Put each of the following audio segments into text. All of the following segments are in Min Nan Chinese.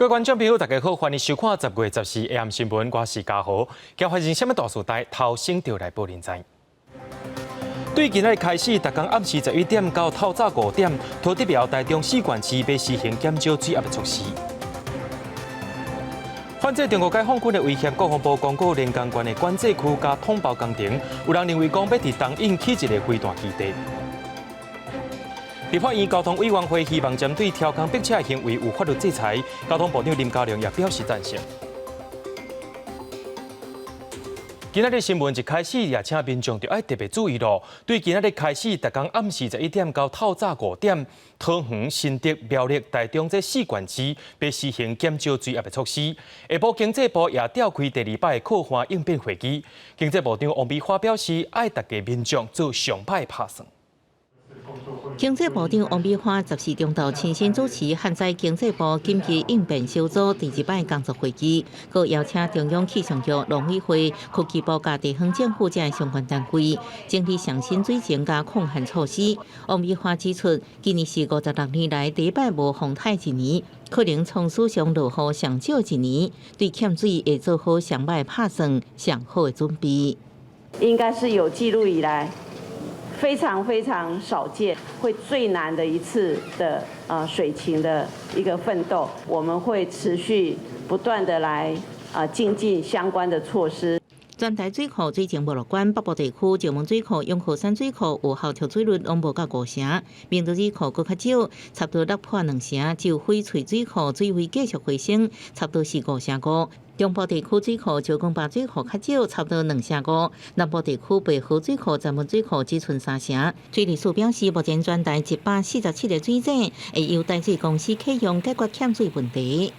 各位觀眾朋友，大家好，歡迎收看10月14 AM 新聞，我是嘉豪。今發生啥物大事代，頭先就來報恁知。對今仔日開始，逐工暗時11點到透早5點，桃竹苗、台中四縣市欲實行減少水壓的措施。反制中國解放軍的威脅，國防部公告連江縣的管制區佮統包工程，有人認為講欲佇東引起一個飛彈基地。立法院交通委員會希望針對挑空逼車的行為有法律制裁，交通部長林佳龍也表示贊成。今仔日新聞一開始，也請民眾著愛特別注意囉。對今仔日開始，逐工暗時11點到透早5點，桃園、新竹、苗栗、台中這四縣市欲實行減少水壓的措施。下晡經濟部也召開第二擺的洘旱應變會議，經濟部長王美花表示，愛大家民眾做上歹的拍算。經濟部長王美花14中晝親身主持旱災經濟部緊急應變小組第二擺工作會議，閣邀請中央氣象局、農委會、科技部佮地方政府這相關單位，整理上新水情佮抗旱措施。王美花指出，今年是56年來第一擺無風颱一年，可能創史上落雨上少一年，對欠水會做好上歹拍算、上好的準備。應該是有記錄以來，非常非常少見，會最難的一次的水情的一個奮鬥，我們會持續不斷的來精進相關的措施。全台水庫水情無樂觀，北部地區石門水庫、永和山水庫有效蓄水率攏無到五成，明道水庫閣較少，差不多落破兩成，只有翡翠水庫水位繼續回升，差不多是五成五。中部地區水庫、石岡壩水庫較少，差不多兩成五。南部地區白河水庫、金門水庫只賰三成。水利署表示，目前全台147個水井會由台水公司啟用解決欠水問題。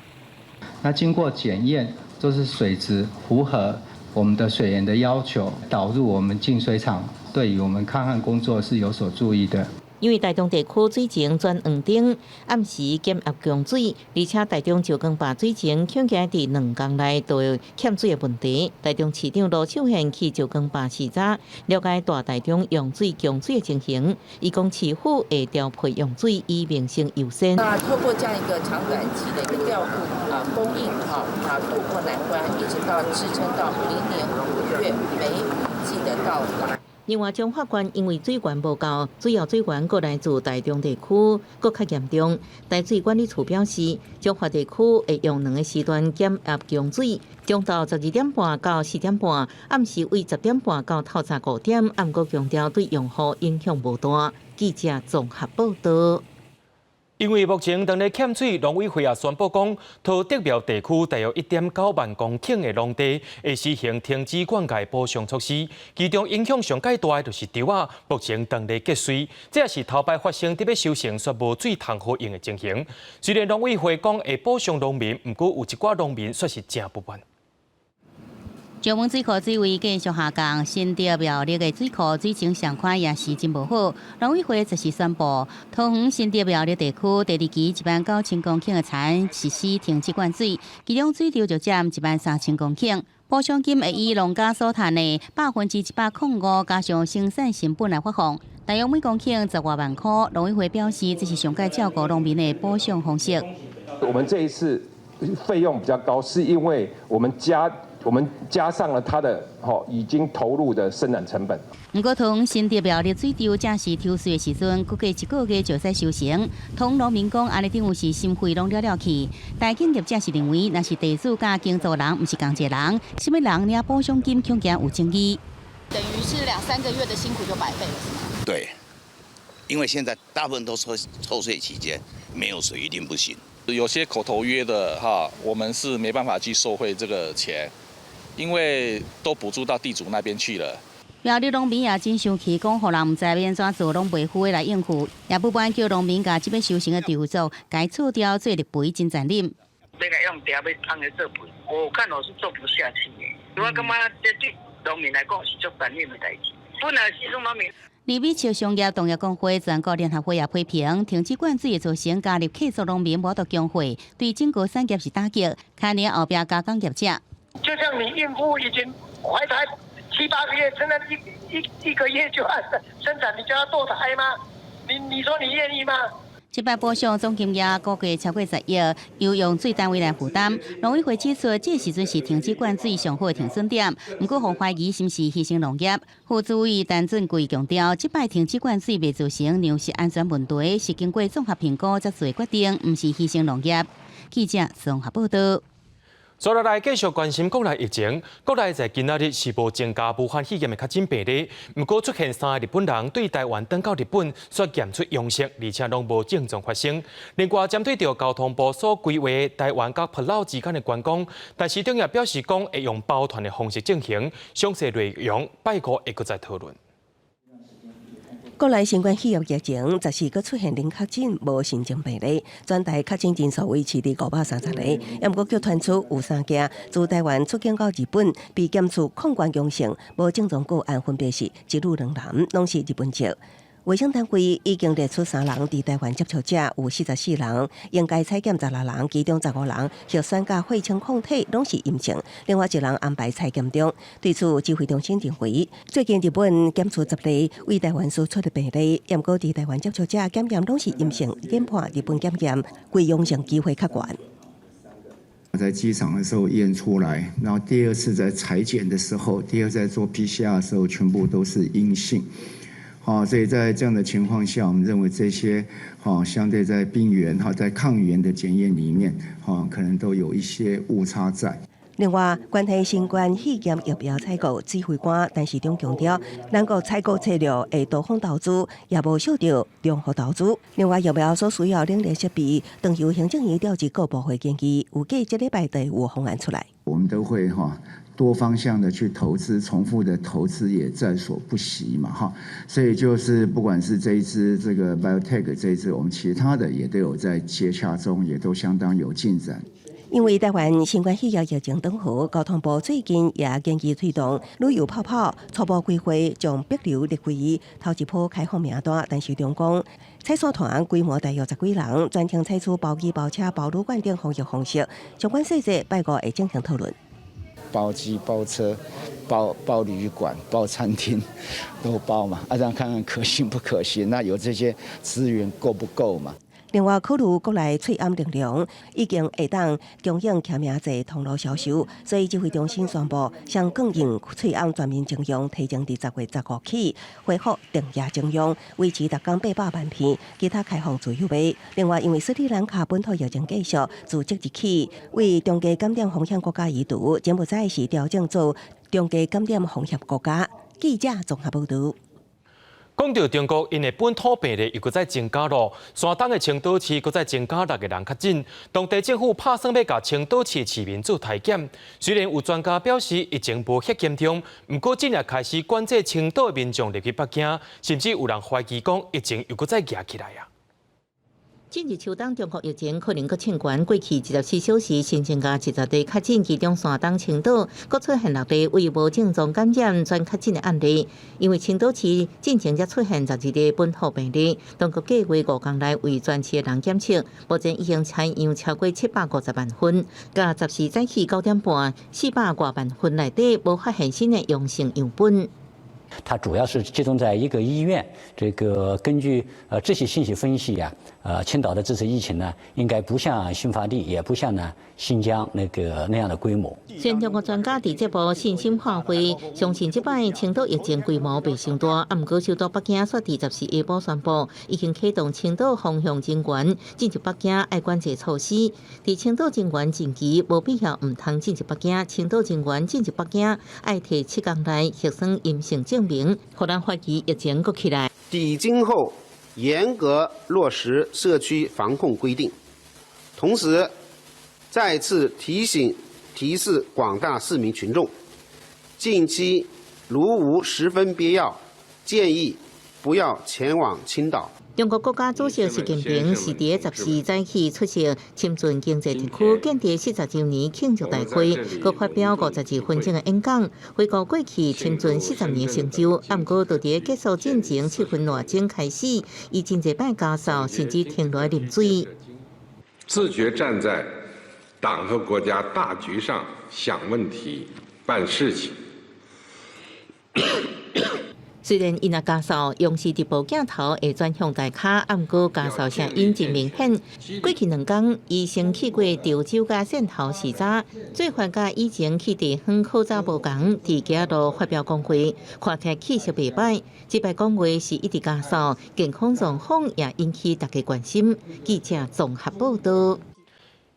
那經過檢驗，就是水質符合我們的水源的要求，導入我們淨水廠，對於我們抗旱工作是有所助益的。因為台中地區水情轉黃燈，暗時減壓供水，而且台中石岡壩水情恐驚佇兩工內就會欠水的問題。台中市長盧秀燕去石岡壩視察，了解大台中用水供水的情形。伊講市府會調配用水以民生優先。那透過這樣一個長短期的一個調度啊供應哈啊渡過難關，一直到支撐到明年5月梅雨季的到來。另外，彰化縣因為水源無夠，主要水源閣來自台中地區，閣較嚴重。台水管理處表示，彰化地區會用兩個時段減壓供水，中晝12點半到4點半，暗時為10點半到透早5點，毋過強調對用戶影響無大。記者綜合報道。因為目前當咧欠水，農委會也宣布講，桃竹苗地區大約1.9萬公頃的農地會實行停止灌溉補償措施，其中影響上蓋大的就是稻仔，目前當咧結穗，這也是頭擺發生佇欲收成卻無水通好用的情形。雖然農委會講會補償農民，毋過有一寡農民卻是誠不滿。石門水庫水位繼續下降，新竹苗栗的水庫水情相款也是真無好。農委會這時宣布，桃園新竹苗栗地區第二期1.9萬公頃的田實施停止灌水，其中水稻就佔1.3萬公頃。補償金會以農家所賺的105.05%加上生產成本來發放，大約每公頃十外萬箍。農委會表示，這是上蓋照顧農民的補償方式。我們這一次費用比較高，是因為我們加上了他的已經投入的生產成本。毋過，桃新竹苗栗水稻正是抽穗的時陣，估計一個月就使收成。同農民講，按呢等於是心肺攏了了去。大建業者是認為，若是地主佮耕作人，毋是仝一个人，啥物人領補償金，恐驚有爭議。等於是兩三個月的辛苦就白費了，是嗎？對，因為現在大部分都抽抽穗期間，沒有水一定不行。有些口頭約的哈，我們是沒辦法去收回這個錢。因為都補助到地主那邊去了。苗栗農民也真生氣，講予人毋知欲按怎做，攏袂赴的來應付，也不滿叫農民共這欲收成的稻作，共厝掉做綠肥，真殘忍。欲共用地欲通來做肥，我看我是做不下去的。我感覺這對農民來講是足殘忍的代誌。本來是農民。林美笑商業同業公會全國聯合會也批評，停止灌水會造成加入契作農民無得供貨，對整個產業是打擊，牽連後壁加工業者。就像你孕婦已經懷胎七八個月，現在一個月就要生產，你叫她墮胎嗎？你說你願意嗎？這擺補償總金額估計超過10億，由用水單位來負擔。農委會指出，這時陣是停止灌水上好的停損點，毋過予懷疑是毋是犧牲農業。副主委陳俊貴強調，這擺停止灌水袂造成糧食安全問題，是經過綜合評估才做決定，毋是犧牲農業。記者綜合報道。接落來繼續關心國內疫情，國內在今仔日是無增加武漢肺炎的確診病例，毋過出現三个日本人對台灣轉到日本，煞檢出陽性，而且攏無症狀發生。另外，針對著交通部所規劃台灣佮帛琉之間的觀光，陳時中也表示講會用包團的方式進行，詳細內容拜五會閣再討論。國內新冠肺炎疫情，14閣出現零確診，無新增病例，全台確診人數維持佇530個。也毋過卻傳出有三件自台灣出境到日本被檢出抗原陽性，無症狀個案，分別是一女兩男，攏是日本籍。衛生單位已經列出三人佇台灣接觸者，有44人，應該採檢16人，其中15人核酸佮血清抗體攏是陰性，另外一人安排採檢中。對此，指揮中心認為，最近日本檢出10例對台灣輸出的病例，毋過佇台灣接觸者檢驗攏是陰性，研判日本檢驗歸陽性機會較懸。在機場的時候驗出來，然後第二次在採檢的時候，第二次在做 PCR 的時候，全部都是陰性。好，所以在這樣的情況下，我們認為這些相對在病原哈在抗原的檢驗裡面，可能都有一些誤差在。另外，關係新冠肺炎疫苗採購，指揮官陳時中強調，咱國採購策略會多方投資，也無受著重複投資。另外，疫苗所需要冷鏈設備，當由行政院調集各部會建議，預計這禮拜就有方案出來。我們都會多方向的去投資，重複的投資也在所不惜嘛，哈，所以就是不管是這一支這個 BioNTech 這一支，我們其他的也都有在接洽中，也都相當有進展。因為台灣新冠肺炎疫情轉好，交通部最近也建議推動旅遊泡泡，初步規劃將帛琉列為頭一波開放名單。陳時中講，採線團規模大約十幾人，全程採取包機、包車、包旅館等防疫方式，相關細節拜五會進行討論。包機、包車、包旅館、包餐廳，都包嘛，啊，這樣看看可行不可行？那有這些資源夠不夠嘛？另外，考慮國內喙罨能量已經會當供應簽名濟通路銷售，所以指揮中心宣布，雙槓用喙罨全面徵用，提前佇10月15起恢復定額徵用，維持逐工800萬片，其他開放自由賣。另外，因為斯里蘭卡本土疫情繼續，自即日起為中低感染風險國家移除，柬埔寨是調整做中低感染風險國家。記者綜合報導。講到中國，𪜶的本土病例又閣再增加囉。山東的青島市閣再增加六個人確診，當地政府拍算欲共青島市市民做篩檢。雖然有專家表示疫情無遐嚴重，毋過這若開始管制青島的民眾入去北京，甚至有人懷疑講疫情又閣再夯起來啊！進入秋冬，中國疫情可能閣衝懸。過去24小時新增加20例確診，其中山東青島閣出現六例為無症狀感染轉確診的案例。因為青島市進前才出現12例本土病例，當局計劃5工內為全市的人檢測，目前已經採樣超過750萬份，佮14早起9點半400外萬份內底無發現新的陽性樣本。它主要是集中在一個醫院。這個根據這些信息分析啊，青島的這次疫情呢，應該不像新發地，也不像呢新疆那個那樣的規模。雖然中國專家佇節目信心發揮，相信這擺青島疫情規模袂傷大，啊，毋過首都北京煞佇14下晡宣布，已經啟動青島方向人員進入北京愛管制措施。佇青島人員近期無必要毋通進入北京，青島人員進入北京愛提7工內核酸陰性證明，予人懷疑疫情閣起來。抵京後嚴格落實社區防控規定，同時再次提醒提示廣大市民群眾，近期如無十分必要，建議不要前往青島。中國國家主席習近平是佇14早起出席深圳經濟特區建立40週年慶祝大會，閣發表52分鐘的演講，回顧過去深圳40年成就。啊，毋過就佇結束進前7分外鐘開始，伊真濟擺咳嗽，甚至停落來啉水。自覺站在黨和國家大局上想問題、辦事情。雖然𪜶若咳嗽央視直播鏡頭會轉向大跤，毋過咳嗽聲音真明顯。過去兩工，醫生去過潮州佮汕頭視察，做法佮以前去地方考察無仝，佇街路發表講話，看起來氣色袂䆀。這擺講話是一直咳嗽，健康狀況也引起大家關心。記者綜合報道。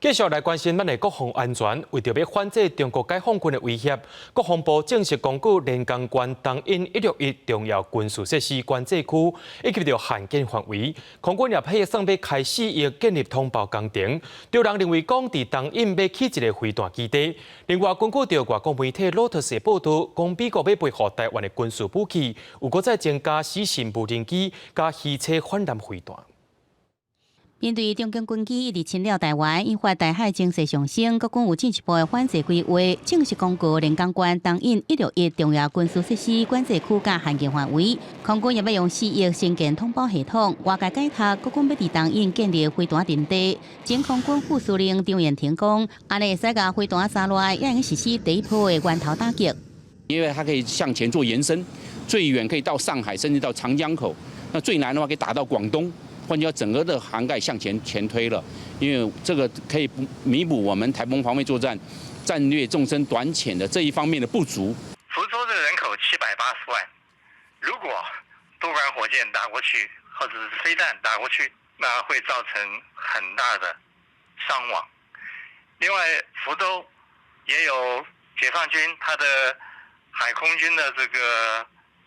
繼續來關心咱的國防安全，為著欲反制中國解放軍的威脅，國防部正式公告連江縣東引161重要軍事設施管制區以及著限建範圍，空軍也批算欲開四億建立通報工程。著人認為講，佇東引欲起一个飛彈基地。另外，根據著外國媒體路透社報導，講美國欲備予台灣的軍事武器，有閣再增加死神無人機佮魚叉反艦飛彈。面對中共軍機一直侵擾台灣，引發台海情勢上升，國軍有進一步的反制規劃，正式公告連江縣東引161重要軍事設施管制區佮限建範圍，空軍也欲用四億興建通報系統，外界解讀國軍欲佇東引建立飛彈陣地。前空軍副司令張延廷講，按呢會使共飛彈殺落來，也會實施第一波的源頭打擊。因為它可以向前做延伸，最遠可以到上海，甚至到長江口。那最南的話，可以打到廣東。換句話，整個的涵蓋向前前推了，因為這個可以彌補我們颱風防衛作戰戰略縱深短潛的這一方面的不足。福州的人口780萬，如果多管火箭打過去，或者是飛彈打過去，那會造成很大的傷亡。另外，福州也有解放軍他的海空軍的這個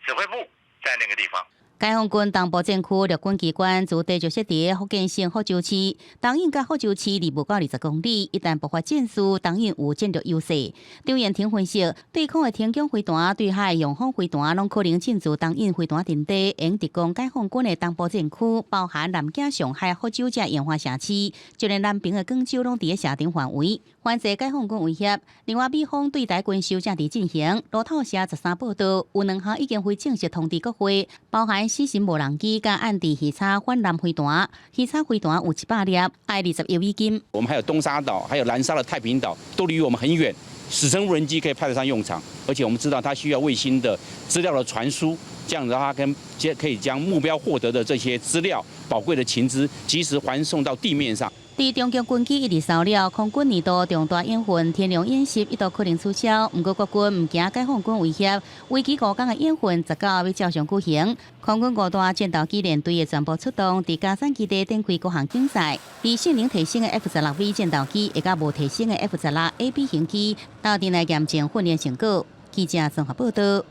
指揮部在那個地方。解放軍東部戰區陸軍機關駐地就設佇福建省福州市，東引佮福州市離無夠20公里，一旦爆發戰事，東引有戰略優勢。張延廷分析，對空的天弓飛彈、對海雄風飛彈，攏可能進駐東引飛彈陣地，會直攻解放軍的東部戰區，包含南京、上海、福州這沿海城市，就連南平的廣州攏佇咧射程範圍。反制解放軍威脅。另外，美方對台軍售正佇進行。路透社13報道，有兩項已經非正式通知國會，包含死神無人機佮岸置魚叉反艦飛彈，魚叉飛彈有100粒，愛20億美金。我們還有東沙島，還有南沙的太平島，都離我們很遠，死神無人機可以派得上用場。而且我們知道它需要衛星的資料的傳輸，這樣子的話，跟可以將目標獲得的這些資料、寶貴的情資，及時傳送到地面上。佇中共軍機一直騷擾，空軍年度重大演訓天龍演習一度可能取消。毋過國軍毋驚解放軍威脅，為期5工的演訓19號欲照常舉行。空軍五大戰鬥機聯隊會全部出動，佇佳山基地展開各項競賽。佇性能提升的 F-16V 戰鬥機，會佮無提升的 F-16A/B 型機鬥陣來驗證訓練成果。記者綜合報導。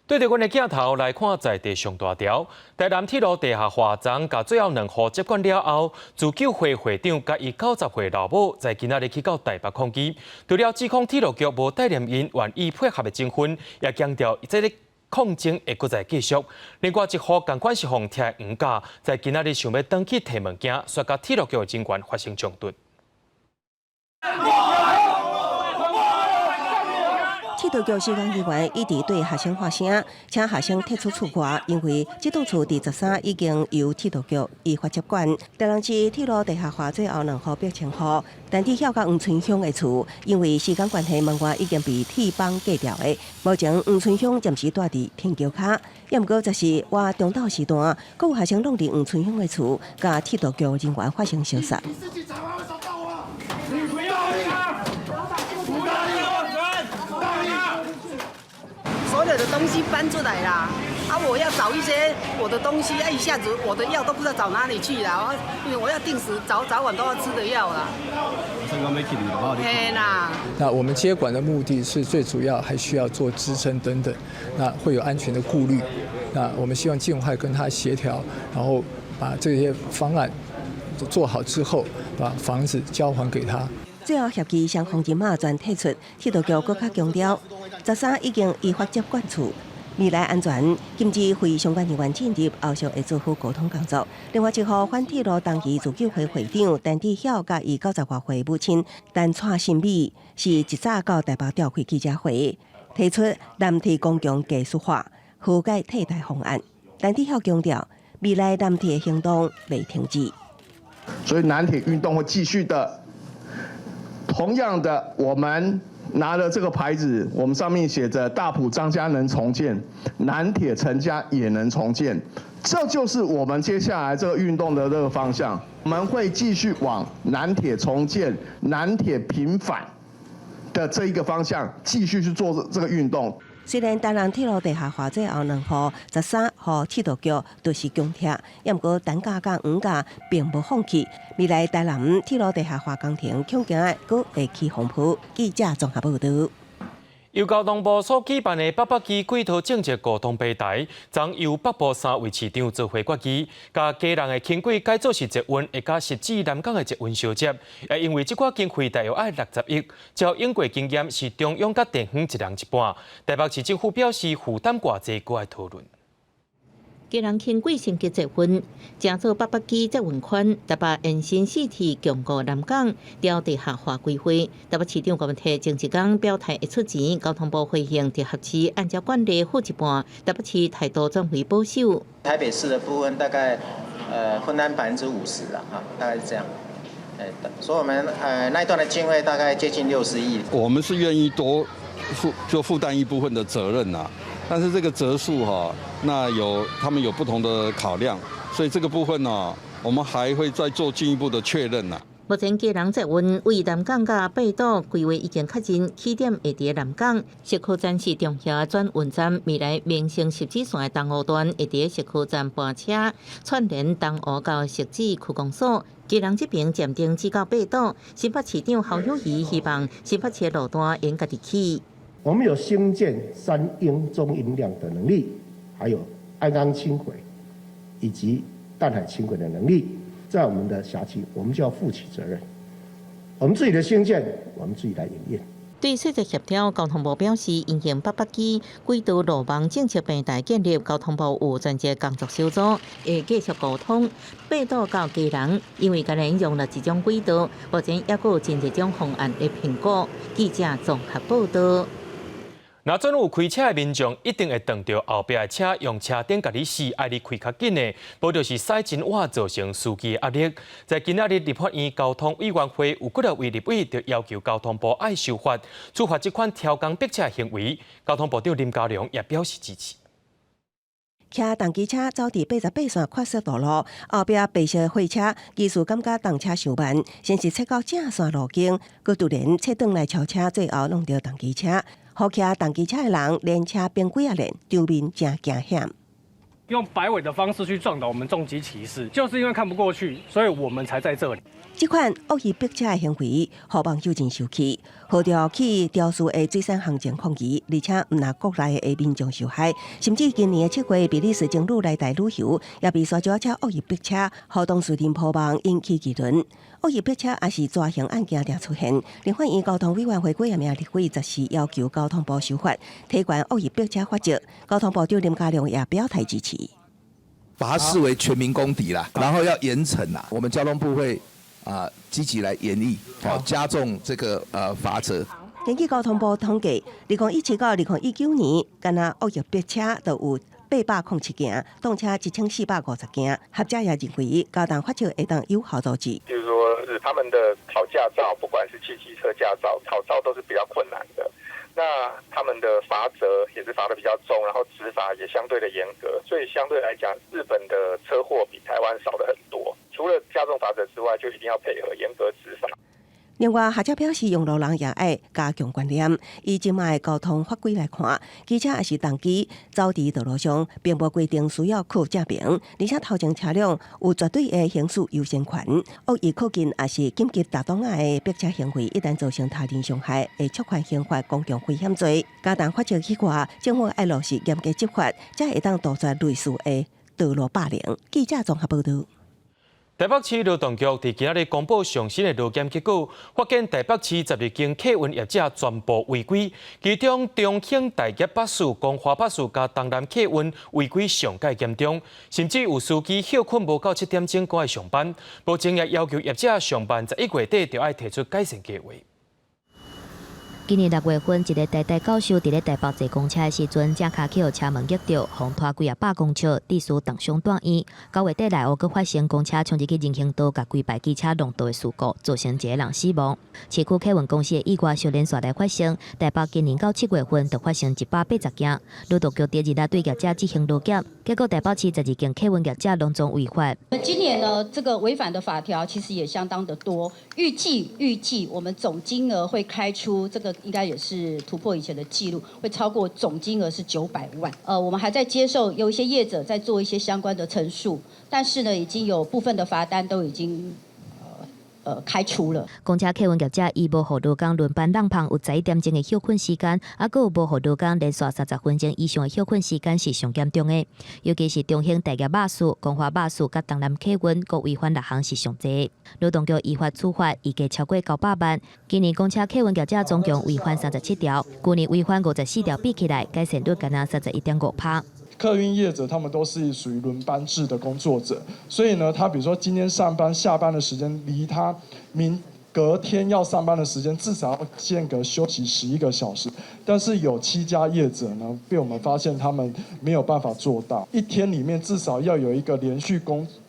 對著阮的鏡頭來看，在地上大條，台南鐵路地下化層，共最後兩戶接管了後，自救會會長佮伊90歲老母，在今仔日去到台北抗議，除了指控鐵路局無帶領𪜶願意配合的情份，也強調這个抗爭會閣再繼續。另外一戶仝款是予拆的黃家，在今仔日想欲轉去提物件，煞佮鐵路局的人員發生衝突。鐵道局施工人員一直對學生喊聲，請學生退出厝外，因為這棟厝佇13已經由鐵道局依法接管。台南市鐵路地下化最後兩戶逼遷戶，陳志曉佮黃春香的厝，因為時間關係，門外已經被鐵板隔掉的。目前黃春香暫時蹛佇天橋跤，也毋過14倚中晝時段，閣有學生攏佇黃春香的厝，佮鐵道局人員發生相殺。你不要啊！不要！所有的東西搬出來啦，啊！我要找一些我的東西，啊！一下子我的藥都不知道找哪裡去了，因為我要定時早早晚都要吃的藥啦。那我們接管的目的是最主要還需要做支撐等等，那會有安全的顧慮。那我們希望盡快跟他協調，然後把這些方案做好之後，把房子交還給他。最後協議雙方人馬全退出，鐵道局閣較強調，13已經依法接管厝，未來安全禁止非相關人員進入，後續會做好溝通工作。另外一戶反鐵路東移自救會會長陳志曉佮伊90外歲母親陳蔡新美，是一早到台北召開記者會，提出南鐵公共技術化和解替代方案。陳志曉強調，未來南鐵的行動袂停止。所以南鐵運動會繼續的。同樣的，我們拿了這個牌子，我們上面寫著大埔張家能重建，南鐵陳家也能重建，這就是我們接下來這個運動的這個方向。我們會繼續往南鐵重建、南鐵平反的這一個方向繼續去做這個運動。雖然台南鐵路地下化最後兩號13號鐵道局都是強拆，也毋過陳家佮黃家並無放棄。未來台南鐵路地下化工程恐驚閣會起風波。記者綜合報導。由交通部所舉辦的北北基軌道政策溝通平台，將由北部三位市長做伙決議，共基隆的輕軌改做是捷運，會佮汐止南港的捷運相接。也因為這寡經費大約愛60億，照英國經驗是中央佮地方一人一半。台北市政府表示負擔偌濟，閣愛討論。基隆輕軌升級捷運，成做北北基捷運圈，台北延伸四鐵強固南港，調地下化規劃。台北市長柯文哲前一工表態會出錢，交通部回應直轄市按照慣例付一半，台北市態度轉為保守。台北市的部分大概分擔50%啦，哈，大概是這樣。所以我們那一段的經費大概接近60億。我們是願意多負就負擔一部分的責任呐。但是這個責數哈，那有他們有不同的考量，所以這個部分呢，我們還會再做進一步的確認呐。目前基隆捷運為南港佮八堵規劃已經確認，起點會佇南港，石滬站是重要轉運站，未來民生汐止線的東湖段會佇石滬站搬車，串聯東湖到汐止區公所。基隆這邊暫定只到八堵，新北市長侯友宜希望新北市路段應家己起。我們有興建3英中運量的能力，還有安岡輕軌以及淡海輕軌的能力，在我們的轄區，我們就要負起責任。我們自己的興建，我們自己來營運。對細節協調，交通部表示，因應北北基軌道路網政策平台建立，交通部有專責工作小組，會繼續溝通。八堵到基隆，因為共用了一種軌道，目前猶閣有真濟種方案咧評估。記者綜合報導。若準有開車的民眾，一定會撞著後壁的車，用車燈共你示，愛你開較緊的，無就是駛真倚造成司機的壓力。在今仔日立法院交通委員會有幾若位立委就要求交通部愛修法，處罰這款超工逼車行為。交通部長林佳龍也表示支持。騎重機車走佇88線快速道路，後壁白色貨車疑似感覺動車傷慢，先是切到正線路肩，閣突然切轉來超車，最後挵著重機車。予騎重機車的人連車崩幾仔連，場面誠驚險。用擺尾的方式去撞倒我們重機騎士，就是因為看不過去，所以我們才在這裡。這款惡意逼車的行為，予網友真生氣，號召去肇事的水產行情抗議，而且毋但國內的民眾受害，甚至今年的7月，比利時情侶來台旅遊，也被沙石車惡意逼車，予當事人破望引起議論。惡意逼車也是大型案件定出現。立法院交通委員會幾若名立委十四要求交通部修法，提懸惡意逼車罰則。交通部長林佳龍也表態支持，把它視為全民公敵啦，然後要嚴懲啦。我們交通部會啊積極來研議，好加重這個罰則。根據交通部統計，2017到2019年，干焦惡意逼車就有807件，擋車1450件。學者也認為，加重罰則會當有效阻止。比如說是他們的考駕照，不管是汽機車駕照，考照都是比較困難的。那他們的罰則也是罰得比較重，然後執法也相對的嚴格，所以相對來講，日本的車禍比台灣少得很多。除了加重罰則之外，就一定要配合嚴格執法。另外，學者表示，用路人也愛加強觀念。以這擺交通法規來看，機車抑是重機走佇道路上，並無規定需要靠正邊，而且頭前車輛有絕對的行駛優先權。惡意靠近抑是緊急踏擋仔的逼車行為，一旦造成他人傷害，會觸犯刑法公共危險罪。加重罰則以外，政府愛落實嚴格執法，才會當杜絕類似的道路霸凌。記者綜合報導。台北市勞動局佇今仔日公布上新的勞檢結果，發現台北市12間客運業者全部違規，其中中興大業巴士、光華巴士佮東南客運違規上蓋嚴重，甚至有司機歇睏無夠7點鐘閣愛上班。目前也要求業者上班11月底就愛提出改善計劃。今年6月份，一个台大教授佇咧台北坐公車的時陣，正跤去予車門擊著，予拖幾仔百公尺，致使重傷蹛院。9月底內湖閣發生公車衝入去人行道，共規排機車撞倒的事故，造成一個人死亡。市區客運公司的意外相連續來發生，台北今年到7月份就發生180件。勞動局第二日對業者執行勞檢，結果台北市12間客運業者攏總違法。今年呢，這個違反的法條其實也相當的多，預計我們總金額會開出這個。應該也是突破以前的記錄，會超過總金額是900萬。我們還在接受有一些業者在做一些相關的陳述，但是呢，已經有部分的罰單都已經開出了。公車客運業者伊無予勞工輪班挵棚有11點鐘的歇睏時間，啊，閣有無予勞工連續30分鐘以上的歇睏時間是上嚴重的。尤其是中興大業巴士、光華巴士佮東南客運，閣違反六項是上濟。勞動局依法處罰，預計超過900萬。今年公車客運業者總共違反37條，舊年違反54條比起來，改善率干焦31.5%。客運業者他們都是屬於輪班制的工作者，所以呢，他比如說今天上班、下班的時間，離他明隔天要上班的時間，至少要間隔休息11個小時。但是有7家業者呢，被我們發現他們沒有辦法做到，一天裡面至少要有一個連續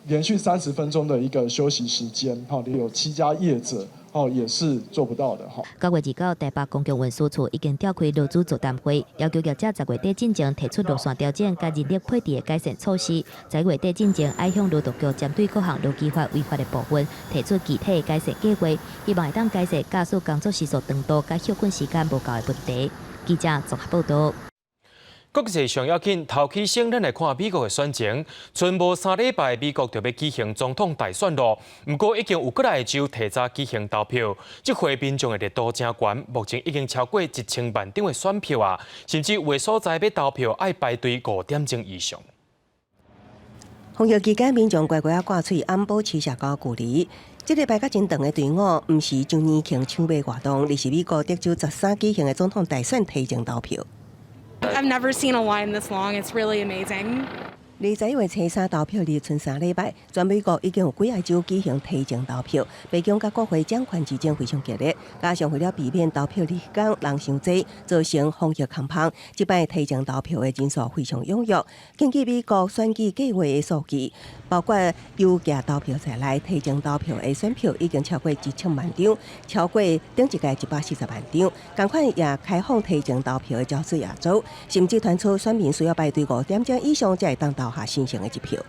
30分鐘的一個休息時間。哈，有7家業者。哦，也是做不到的哈。9月29，台北公共運輸處已經召開勞資座談會，要求業者10月底進前提出路線調整佮人力配置的改善措施。11月底進前，愛向勞動局針對各項勞基法違法的部分，提出具體的改善計劃，希望會當解決駕駛工作時數長度佮歇睏時間無夠的問題。記者綜合報導。國際上要緊，頭起先咱來看美國的選情。賰無3禮拜，美國就欲舉行總統大選囉。毋過已經有幾若个州提早舉行投票，這回民眾的熱度誠懸，目前已經超過1000萬張的選票啊！甚至有的所在欲投票愛排隊5點鐘以上。防疫期間，民眾乖乖仔掛喙罨保持社交距離。這個排甲真長的隊伍，毋是周年慶搶買活動，而是美國德州13舉行的總統大選提前投票。 I've never seen a line this long. It's really amazing. 21月初三投票日，賰3禮拜，全美國已經有幾个州舉行提前投票。白宮佮國會掌權之爭非常激烈，加上為了避免投票日當人傷濟，造成防疫空縫，這擺提前投票的人數非常踴躍。根據美國選舉計劃的數據，包括郵寄投票在內，提前投票的選票已經超過1000萬張，超過頂一屆140萬張。仝款也開放提前投票的喬治亞州，甚至傳出選民需要排隊5點鐘以上才會當投下神聖的一票。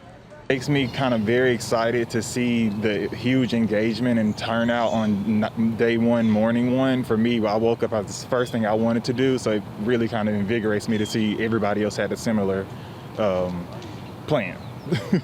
Makes me kind of very excited to see the huge engagement and turnout on day one, morning one. For me, I woke up, that's the first thing I wanted to do, so it really kind of invigorates me to see everybody else had a similar plan.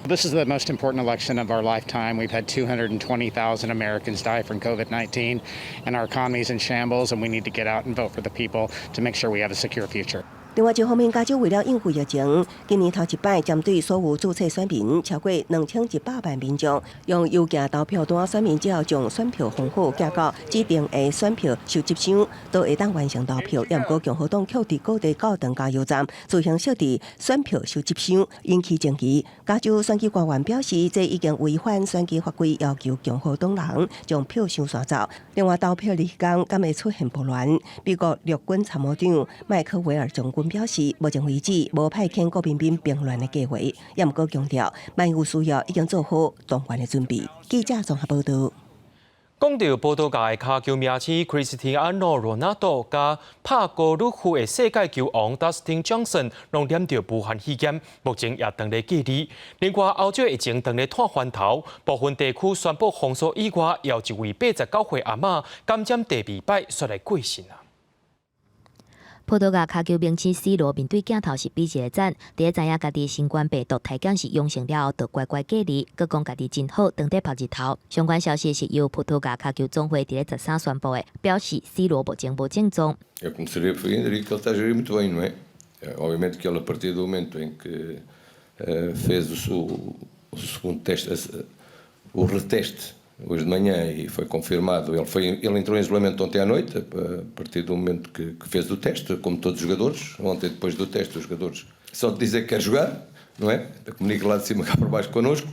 This is the most important election of our lifetime. We've had 220,000 Americans die from COVID 19, and our economy is in shambles, and we need to get out and vote for the people to make sure we have a secure future. 另外一方面，加州為了應付疫情，今年頭一擺針對所有註冊選民超過2100萬民眾，用郵寄投票單，選民只要將選票封好，寄到指定的選票收集箱，都會當完成投票。也毋過共和黨卻佇各地教堂加油站自行設置選票收集箱，引起爭議。加州選舉官員表示，這已經違反選舉法規，要求共和黨人將票箱徙走。另外，投票日當敢會出現暴亂？美國陸軍參謀長麥克維爾將軍表示，目前為止無派遣國民兵平亂的計劃，也毋過強調，萬有需要已經做好動員的準備。記者綜合報導。講到葡萄牙的跤球明星 Cristiano Ronaldo 佮拍高爾夫的世界球王 Dustin Johnson 攏染著武漢肺炎，目前也當咧隔離。另外，歐洲疫情當咧湠翻頭，部分地區宣布封鎖以外，有一位89歲阿嬤感染第二擺，煞來過身啊。葡萄牙跤球明星 C 羅面對鏡頭是比一個讚，佇咧知影家己新冠病毒體檢是陽性了後，就乖乖隔離，閣講家己真好，當咧曬日頭。相關消息是由葡萄牙跤球總會佇咧13宣布的，表示 C 羅目前無症狀。 Eu começaria por dizer que ele está a gerir muito bem, não é? Obviamente que ele, a partir do momento em que fez o segundo teste, o reteste, hoje de manhã e foi confirmado. Ele entrou em isolamento ontem à noite, a partir do momento que fez o teste, como todos os jogadores. Ontem, depois do teste, os jogadores só de dizer que quer jogar, não é? Comunica lá de cima cá para baixo connosco.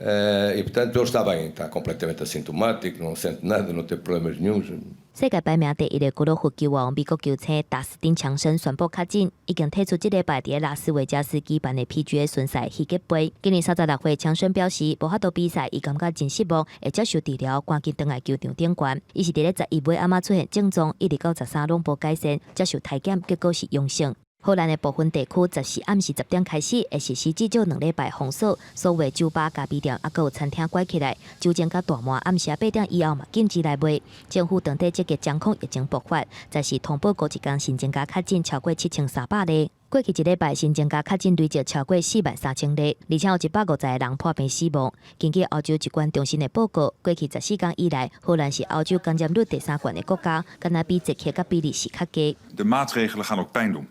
E, portanto, ele está bem, está completamente assintomático, não sente nada, não tem problemas nenhuns. 世界排名第一的高爾夫球王美國球星達斯汀強森宣布確診，已經退出這禮拜佇拉斯維加斯舉辦的 PGA 巡賽希吉杯。今年36歲，強森表示無法度比賽，伊感覺真失望，會接受治療，趕緊轉來球場頂懸。伊是佇咧11尾暗仔出現症狀，一直到13攏無改善，接受體檢結果是陽性。荷蘭的部分地區14暗時10點開始會實施至少2禮拜封鎖，所有酒吧、咖啡店抑閣有餐廳關起來，酒精佮大麻暗時8點以後嘛禁止來賣。政府當地積極掌控疫情爆發，14通報過一工新增加確診超過7300例。過去一禮拜新增加確診累計超過4萬3千例，而且有150個人破病死亡。根據歐洲疾管中心的報告，過去14工以來，荷蘭是歐洲感染率第三懸的國家，敢若比捷克佮比利時較低。 De maatregelen gaan ook pijn doen.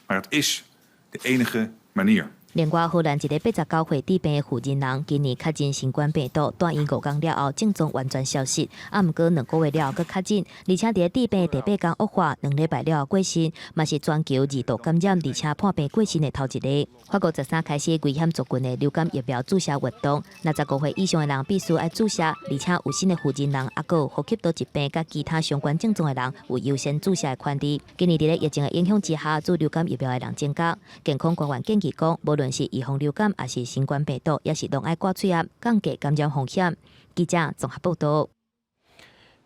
Maar het is de enige manier. 另外，荷蘭一个89歲治病的負責人，今年確診新冠病毒，住院5工了後，症狀完全消失。啊，毋過2個月了後閣確診，而且佇治病的第八工惡化，2禮拜了後過身，嘛是全球二度感染而且破病過身的頭一个。法國13開始危險族群的流感疫苗注射活動，65歲以上的人必須愛注射，而且有新的負責人，抑閣有呼吸道疾病佮其他相關症狀的人有優先注射的權利。今年佇咧疫情的影響之下，注流感疫苗的人增加，健康官員建議講，無論是預防流感，抑是新冠病毒，也是攏愛掛喙罨，降低感染風險。記者綜合報導。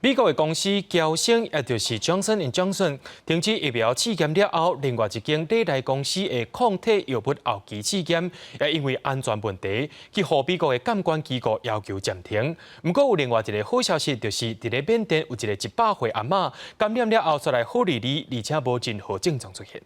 美國的公司嬌生，也就是 Johnson & Johnson，停止疫苗試驗了後，另外一間禮來公司的抗體藥物後期試驗，也因為安全問題，去予美國的監管機構要求暫停。毋過有另外一个好消息，就是佇咧緬甸有一个100歲阿嬤感染了後，煞來好利利，而且無任何症狀出現。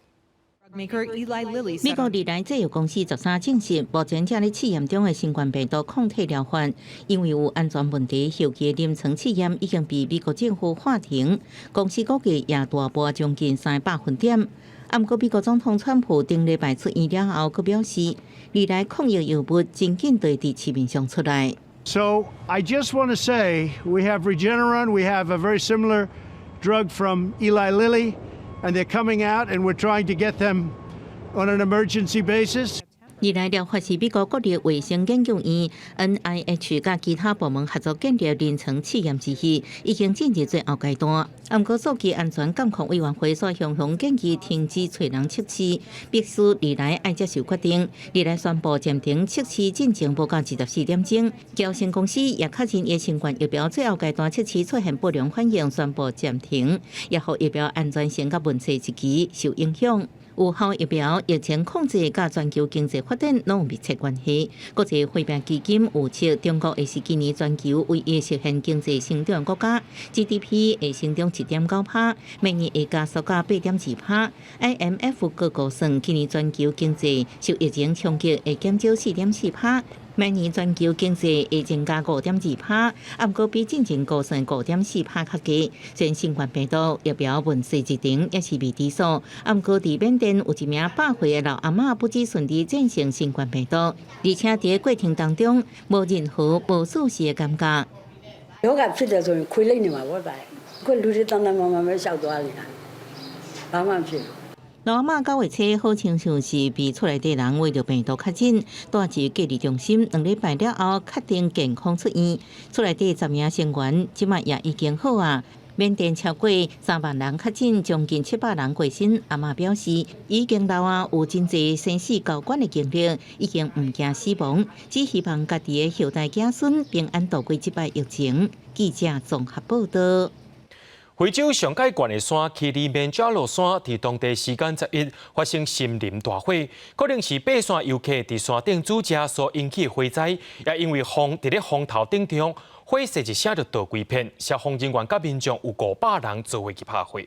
美國禮來製藥公司13證實，目前正咧試驗中的新冠病毒抗體療法，因為有安全問題，後期臨床試驗已經被美國政府喊停。公司股價也大跌將近3個百分點。啊，毋過美國總統川普頂禮拜出院了後，閣表示，禮來抗疫藥物真緊就會佇市面上出來。 So I just want to say we have Regeneron, we have a very similar drug from Eli Lilly. And they're coming out, and we're trying to get them on an emergency basis. 禮來療法是美國國立衛生研究院 NIH 佮其他部門合作建立臨床試驗之一，已經進入最後階段。毋過數據安全監控委員會煞雄雄建議停止揣人測試，必須禮來愛接受決定。禮來宣布暫停測試進程無到24點鐘，嬌生公司也確認伊新冠疫苗最後階段測試出現不良反應，宣布暫停，也予疫苗安全性佮問世日期受影響。有效疫苗、疫情控制佮全球經濟發展攏有密切關係。國際貨幣基金預測，中國會是今年全球唯一實現經濟成長國家，GDP 會成長1.9趴，明年會加速到8.2趴。IMF 閣估算，今年全球經濟受疫情衝擊會減少4.4趴。明年全球經濟會增加5.2趴，毋過比進前估算5.4趴較低。雖然新冠病毒疫苗問世日程猶是未知數，毋過佇緬甸有一名100歲的老阿嬤不止順利戰勝新冠病毒，而且佇過程當中無任何無舒適的感覺。我甲出來時陣開冷嘛，我來，我女的當當慢慢慢笑大哩啦，慢慢去。老阿嬤9月初好親像是被厝內底人為著病毒確診，帶入隔離中心，2禮拜了後確定健康出院。厝內底10名成員，這擺也已經好啊。緬甸超過3萬人確診，將近700人過身。阿嬤表示，已經老啊，有真濟生死交關的經歷，已經毋驚死亡，只希望家己的後代子孫平安度過這擺疫情。記者綜合報道。非洲上蓋懸的山乞里曼扎羅山，佇當地時間11發生森林大火，可能是爬山遊客佇山頂煮食所引起的火災，也因為風佇咧風頭頂中，火勢一聲就著規片，消防人員佮民眾有500人做伙去拍火。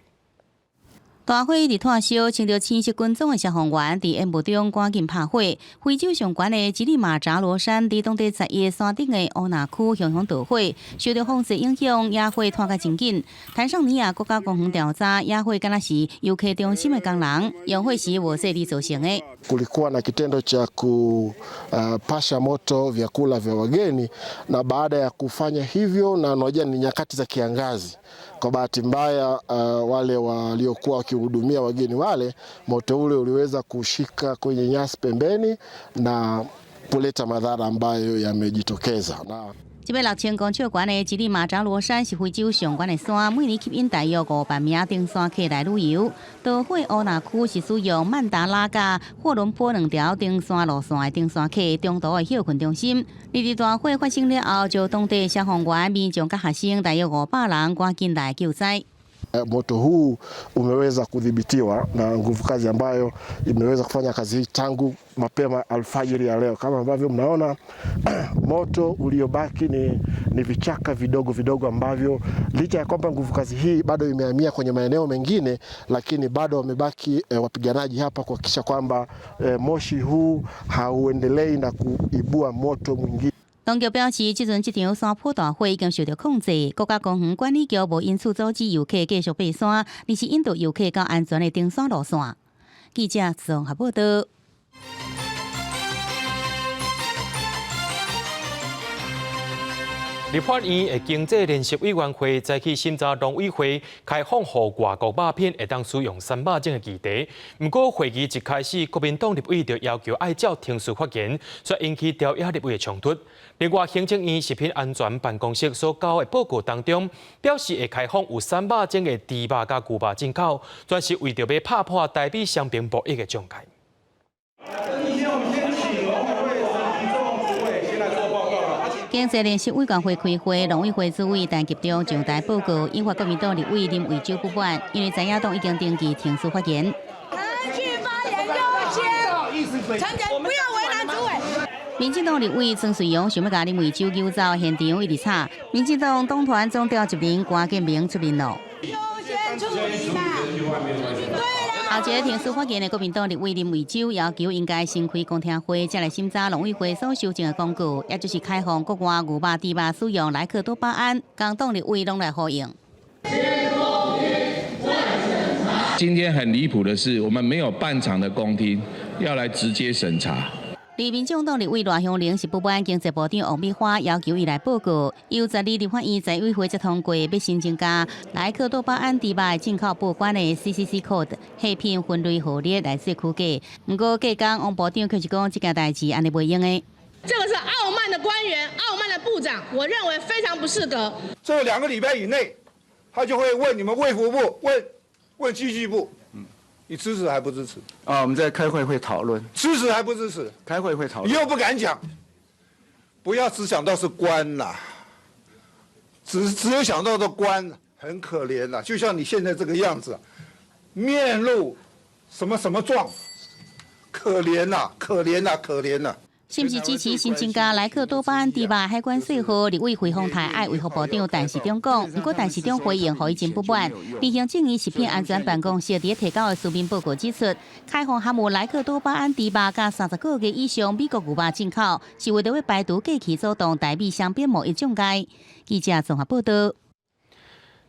大火佇湠燒，穿著青色軍裝的消防員佇煙霧中趕緊拍火。非洲上懸的乞力馬扎羅山，佇當地11山頂的烏納區熊熊著火，受著風勢影響，野火湠甲真緊。坦桑尼亞國家公園調查，野火敢若是遊客中心的工人用火時無細膩造成的。 Kulikuwa na kitendo cha kupasha moto vyakula vya wageni na baada ya kufanya hivyo, na unajua ni nyakati za kiangazi, kwa bahati mbaya wale waliokuwa wakihudumia wageni wale, moto ule uliweza kushika kwenye nyasi pembeni na Kuleta madhara ambayo yamejitokeza na 這擺6000公尺懸的乞力馬扎羅山是非洲上懸的山，每年吸引大約5萬名登山客來旅遊。大火烏那區是使用曼達拉佮霍倫坡兩條登山路線的登山客中途的歇睏中心。二日大火發生了後，就當地消防員、民眾佮學生大約500人趕緊來救災。 Moto huu umeweza kudhibitiwa na nguvu kazi ambayo imeweza kufanya kazi hii tangu mapema alfajiri ya leo. Kama ambavyo mnaona moto uliobaki ni vichaka vidogo vidogo ambavyo licha ya kwamba nguvu kazi hii bado imehamia kwenye maeneo mengine, lakini bado wamebaki wapiganaji hapa kuhakikisha kwamba moshi huu hauendelei na kuibua moto mwingine. 當局表示，這陣這場山坡大火已經受到控制。國家公園管理局無因此阻止遊客繼續爬山，而是引導遊客到安全的登山路線。記者綜合報道。立法院的經濟聯席委員會早起審查農委會開放予外國肉品會當使用三肉種的議題。毋過會議一開始，國民黨立委就要求愛照程序發言，煞引起朝野立委的衝突。另外，行政院食品安全辦公室所交的報告當中，表示會開放有三肉種的豬肉佮牛肉進口，全是為著欲拍破台美雙邊貿易的障礙。經濟聯席委員會開會，農委會主委陳吉仲上台報告，引發國民黨立委林為洲不滿，因為在野黨已經登記程序發言。程序發言優先，陳杰不要為難主委。民進黨立委曾瑞陽想欲共林為洲揪走，現場一直吵。民進黨黨團總召集人郭建明出面囉。優先處理嘛。後一个程序發言的國民黨立委林為洲要求應該先開公聽會，再來審查農委會所修正的公告，也就是開放國外牛肉、豬肉使用萊克多巴胺，共黨立委攏來呼應。今天很離譜的是，我們沒有半場的公聽，要來直接審查。而民眾黨立委賴香伶是不滿經濟部長王美花要求伊來報告，由12立法院財委會才通過，欲新增加萊克多巴胺豬肉的進口報關的 CCC code 貨品分類號列來做區隔。毋過隔工王部長卻是講這件代誌按呢袂用的。這個是傲慢的官員，傲慢的部長，我認為非常不適格。這2個禮拜以內，他就會問你們衛福部，問經濟部。你支持還不支持？啊，我們在開會會討論。支持還不支持？開會會討論。你又不敢講，不要只想到是官啦，只有想到的官很可憐啦，就像你現在這個樣子，面露什麼什麼狀，可憐啦，可憐啦，可憐啦。是毋是支持新增加萊克多巴胺豬肉海關稅號？立委費鴻泰愛衛福部長陳時中講，毋過陳時中回應予伊真不滿。而行政院食品安全辦公室佇咧提交的書面報告指出，開放含有萊克多巴胺豬肉佮30個月以上美國牛肉進口，是為著欲排除過去阻擋台美雙邊貿易障礙。記者綜合報道。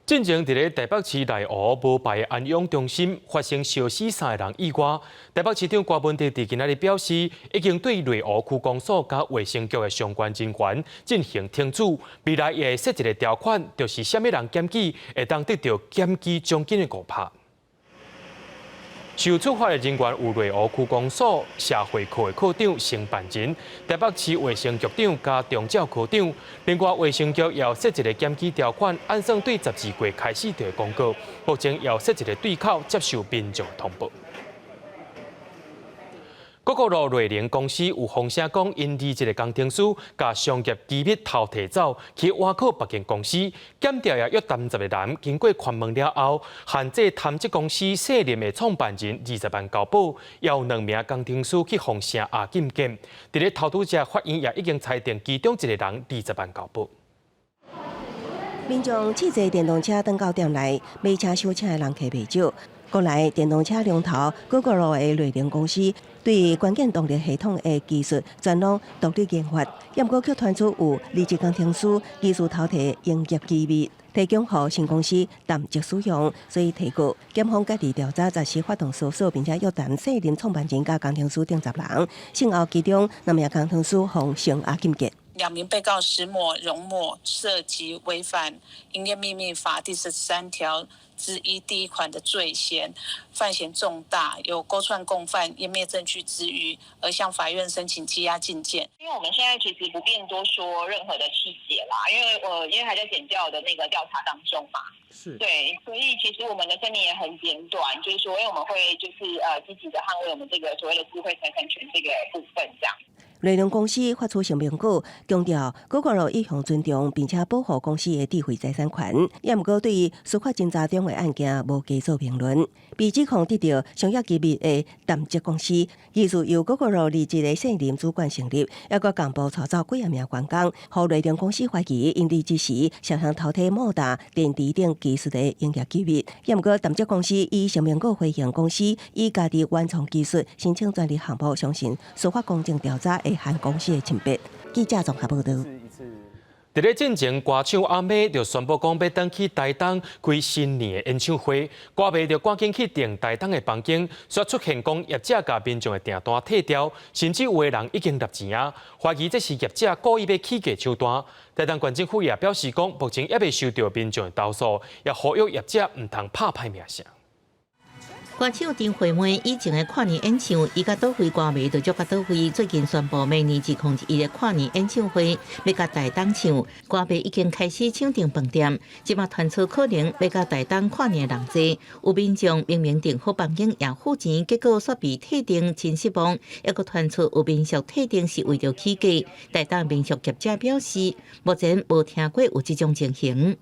進前佇咧台北市內湖無牌安養中心發生燒死3個人意外，台北市長柯文哲佇今仔日表示，已經對內湖區公所佮衛生局的相關人員進行停職，未來也會設一个條款，就是啥物人檢舉會當得著檢舉獎金的5%。受處罰的人員有內湖區公所社會課的課長承辦人、台北市衛生局長佮長照科長。另外，衛生局也有設一个檢舉條款，按算對12月開始就會公告。目前也有設一个對口接受民眾通報。各國路瑞能公司有風聲講，𪜶一个工程師共商業機密偷提走，去倚靠別間公司，檢調也約談10個人。經過盤問了後，限制貪職公司世林的創辦人20萬交保，也有2名工程師去予聲押禁見。佇咧偷渡者法院也已經裁定其中一個人20萬交保。民眾試坐電動車轉到店內，買車修車的人客袂少。國內電動車龍頭 Gogoro 的瑞能公司對關鍵動力系統的技術全攏獨立研發，也毋過卻傳出有離職工程師技術偷提營業機密，提供予新公司淡職使用，所以提告檢方家己調查，實施發動搜索，並且約談世林創辦人佮工程師等10人，先後其中兩名工程師予聲押禁見。兩名被告石某、榮某涉及違反營業秘密法第13條之1第一款的罪嫌，犯嫌重大，有勾串共犯、湮滅證據之虞，而向法院申請羈押禁見。因為我們現在其實不便多說任何的細節啦，因為還在檢調的那個調查當中嘛。是。對，所以其實我們的聲明也很簡短，就是說，因為我們會就是積極的捍衛我們這個所謂的智慧財產權這個部分，這樣。雷龍公司發出聲明稿，強調谷歌一向尊重並且保護公司的智慧財產權，也毋過對於司法偵查中的案件無加做評論。被指控得著商業機密的淡捷公司，疑似由谷歌離職的現任主管成立，猶閣共部帶走幾仔名員工，予雷凌公司懷疑𪜶離職時涉嫌偷提莫達電池等技術的營業機密。也毋過淡捷公司以聲明稿回應公司以家己原創技術申請專利項目，相信司法公正調查會還公司的清白。記者綜合報導。佇咧進前，歌手阿妹就宣布講欲轉去台東開新年的演唱會，歌迷就趕緊去訂台東的房間，煞出現講業者共民眾的訂單退掉，甚至有的人已經納錢啊，懷疑這是業者故意欲起價搶單。台東縣政府也表示講，目前猶未收著民眾的投訴，也呼籲業者毋通拍歹名聲。歌手張惠妹以前的跨年演唱，伊佮佗位歌迷就足佮佗位。最近宣布明年2021的跨年演唱會欲共台東唱，歌迷已經開始搶訂飯店，這馬傳出可能欲共台東跨年的人濟，有民眾明明訂好房間也付錢，結果煞被退訂，真失望。猶閣傳出有民宿退訂是為著起價，台東民宿業者表示，目前無聽過有這種情形。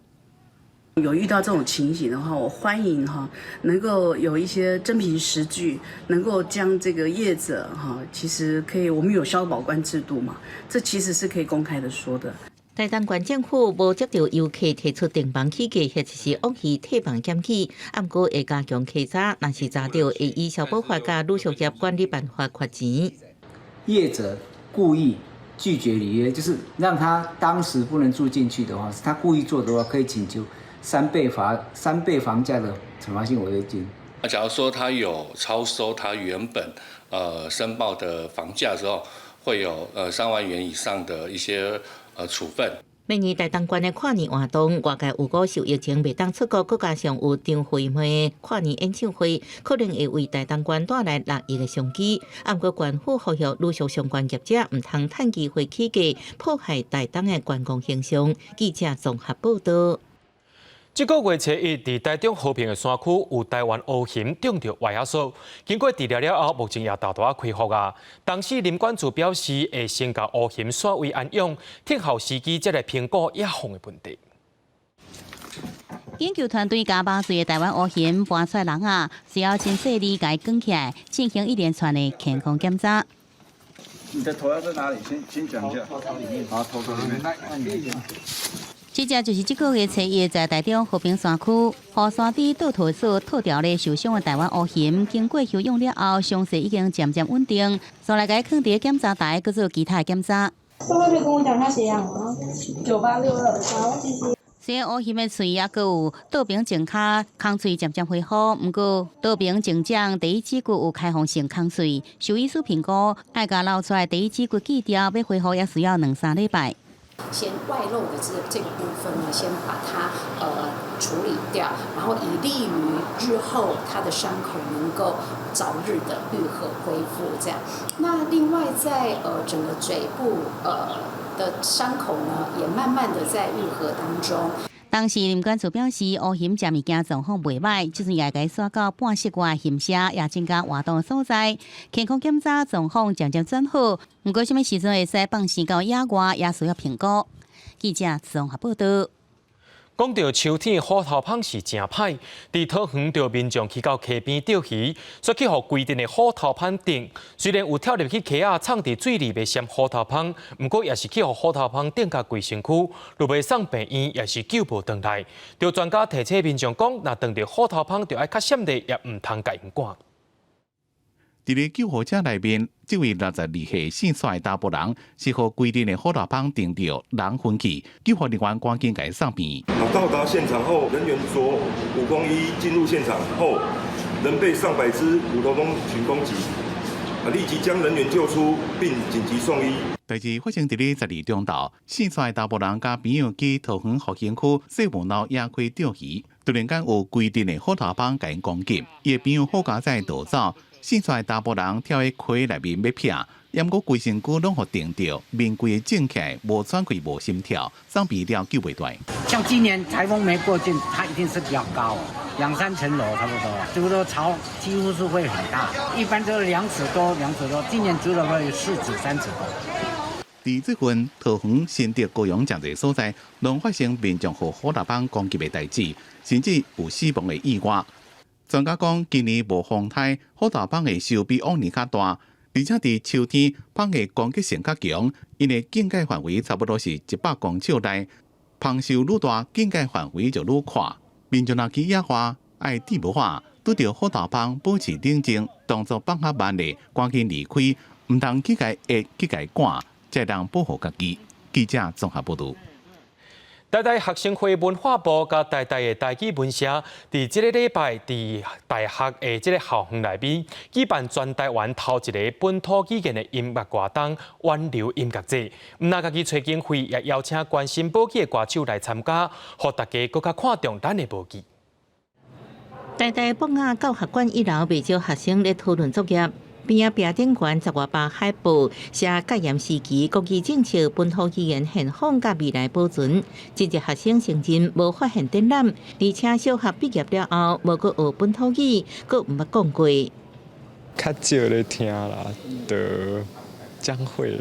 有遇到這種情形的話，我歡迎哈，能夠有一些真憑實據，能夠將這個業者哈，其實可以，我們有消保官制度嘛，這其實是可以公開的說的。台東縣政府無接著遊客提出訂房起價或者是惡意退房檢舉，毋過會加強稽查，若是查著會依消保法佮旅宿業管理辦法罰錢。業者故意拒絕履約，就是讓他當時不能住進去的話，是他故意做的話，可以請求3倍房價的懲罰性違約金。那假如說他有超收他原本申報的房價之後，會有3萬元以上的一些處分。明年台東縣的跨年活動，外界有估受疫情袂當出國，閣加上有張惠妹跨年演唱會，可能會為台東縣帶來6億的商機。毋過縣府呼籲旅宿相關業者毋通趁機會起價，破壞台東的觀光形象。記者綜合報導。這個月初一，佇台中和平的山區有台灣烏熊中著歪仔索，經過治療了後，目前也大大恢復啊。當時林管處表示，會先共烏熊徙位安養，等候時機才來評估野放的問題。研究團隊共8歲的台灣烏熊搬出籠仔，需要真細膩共伊捲起來，進行一連串的健康檢查。你的頭要在哪裡？先講一下。頭頭裡面。好，頭頭裡面。那你。這隻就是這個月初一在台中和平山區，予山豬倒脫索套牢咧受傷的台灣烏熊，經過休養了後，傷勢已經漸漸穩定。煞來共伊囥佇檢查台，閣做其他檢查。各位可以跟我講下血氧嗎？9862，好，謝謝。雖然烏熊的喙猶閣有倒爿前跤空喙漸漸恢復，毋過倒爿前掌第一指骨有開放性空喙，獸醫師評估，愛共流出來第一指骨鋸掉，欲恢復也需要兩三禮拜。先外露的這個部分呢，先把它處理掉，然後以利於日後它的傷口能夠早日的癒合恢復。這樣，那另外在整個嘴部的傷口呢，也慢慢的在愈合當中。當時林管處表示，烏熊食物件狀況袂䆀，這陣也共徙到半室外熊舍，也增加活動所在。健康檢查狀況漸漸轉好，毋過啥物時陣會使放生到野外，也需要評估。記者綜合報導。講著秋天虎頭蜂是誠歹，佇桃園著民眾去到溪邊釣魚，煞去予規陣的虎頭蜂叮。雖然有跳入去溪仔藏佇水裡欲閃虎頭蜂，毋過也是去予虎頭蜂叮甲規身軀，若欲送病院也是救無轉來。著專家提醒民眾講，若撞著虎頭蜂，著愛較閃的，也毋通共𪜶趕。佇咧救護車內面，這位62歲姓蔡的查埔人是予規陣的虎頭蜂叮著，人昏去，救護人員趕緊共伊送院。到達現場後，人員着五工衣進入現場後，仍被上百隻虎頭蜂群攻擊，立即將人員救出並緊急送醫。代誌發生佇咧12中晝，姓蔡查埔人佮朋友去桃園復興區細木樓野溪釣魚，突然間有規陣的虎頭蜂共𪜶攻擊，伊的朋友好佳哉逃走，姓蔡查埔人跳去溪內面欲避，毋過規身軀攏予叮著，面規个腫起來，無喘氣、無心跳，送病了救袂回。像今年颱風沒過境，它一定是比較高，兩三層樓差不多，築的巢幾乎是會很大，一般都是2尺多、2尺多，今年築的會4尺、3尺多。佇這份桃園、新竹、高雄誠濟所在，攏發生民眾予虎頭蜂攻擊的代誌，甚至有死亡的意外。專家講，今年無風颱，虎頭蜂的壽比往年較大，而且佇秋天，蜂的攻擊性較強，𪜶的警戒範圍差不多是100公尺內，蜂壽愈大，警戒範圍就愈闊。民眾若去野外，愛戴帽仔，拄著虎頭蜂保持冷靜，動作放較慢咧，趕緊離開，毋通去共壓去共趕，才會當保護家己。記者綜合報導。台大學生會文化部佮台大的台語文社，佇這个禮拜佇大學的這个校園內面舉辦全台灣頭一个本土語言的音樂活動——灣流音樂節。毋但家己揣經費，也邀請關心母語的歌手來參加，予大家閣較看重咱的母語。台大博雅教學館一樓，袂少學生咧討論作業。邊仔壁頂懸十外百海報，寫戒嚴時期國語政策、本土語言現況佮未來保存。真濟學生承認無發現展覽，而且小學畢業了後無閣學本土語，閣毋捌講過。較少咧聽啦，就江蕙，